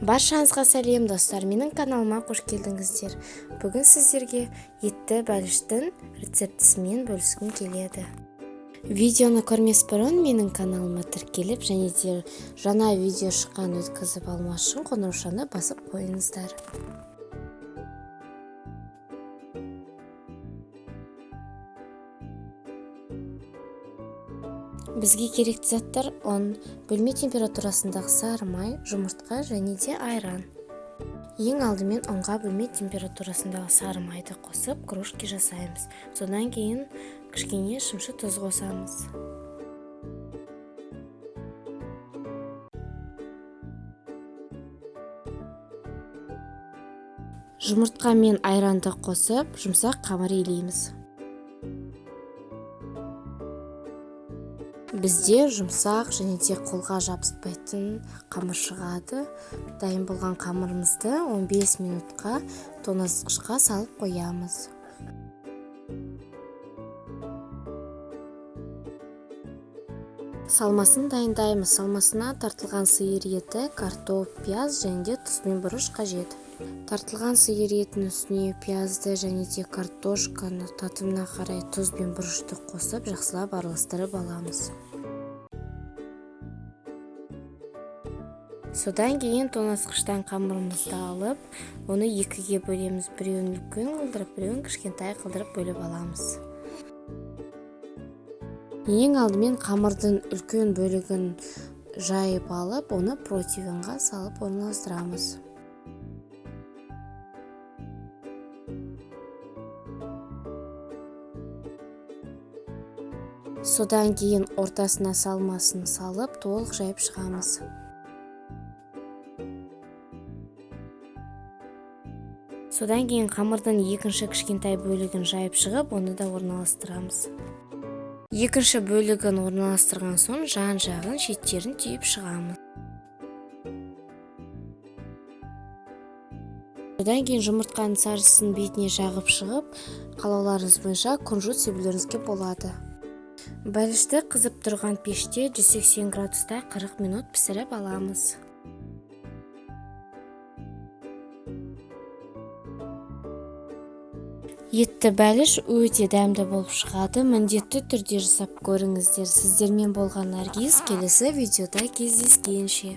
Баршаңызға сәлем, достар! Менің каналыма қош келдіңіздер. Бүгін сіздерге етті бәліштің рецептісімен бөліскім келеді. Видеоны көрмес бұрын менің каналыма тіркеліп және де жаңа видео шыққан өткізіп алмас үшін қоңыраушаны басып қойыңыздар. Бізге керекті заттар: ұн, бөлме температурасындағы сары май, жұмыртқа және де айран. Ең алдымен ұнға бөлме температурасындағы сары майды қосып, кружки жасаймыз. Содан кейін кішкене шымшы тұз қосамыз. Жұмыртқа мен айранды қосып, жұмсақ қамыр илейміз. Бізде жұмсақ және де қолға жабыспайтын қамыр шығады. Дайын болған қамырымызды 15 минутқа тоңазытқышқа салып қоямыз. Салмасын дайындаймыз. Салмасына тартылған сиыр еті, картоп, пияз және де тұз бен бұрыш қажет. Тартылған сиыр етінің үстіне пиязды және де картошканы, татымына қарай тұз бен бұрышты қосып, жақсылап араластырып аламыз. Содан кейін тоңазытқыштан қамырымызды алып, оны екіге бөлеміз. Біреуін үлкен қылдырып, біреуін кішкентай қылдырып бөліп аламыз. Ең алдымен қамырдың үлкен бөлігін жайып алып, оны противенға салып орналастырамыз. Содан кейін ортасына салмасын салып, толық жайып шығамыз. Содан кейін қамырдың екінші кішкентай бөлігін жайып шығып, оны да орналастырамыз. Екінші бөлігін орналастырған соң жан-жағын, шеттерін түйіп шығамыз. Содан кейін жұмыртқаның сарысын бетіне жағып шығып, қалауларыңыз бойынша кунжут себулеріңізге болады. Бәлішті қызып тұрған пеште 180 градуста 40 минут пісіріп аламыз. Етті бәліш өте дәмді болып шығады. Міндетті түрде жасап көріңіздер. Сіздермен болған Наргиз. Келесі видеода кездескенше.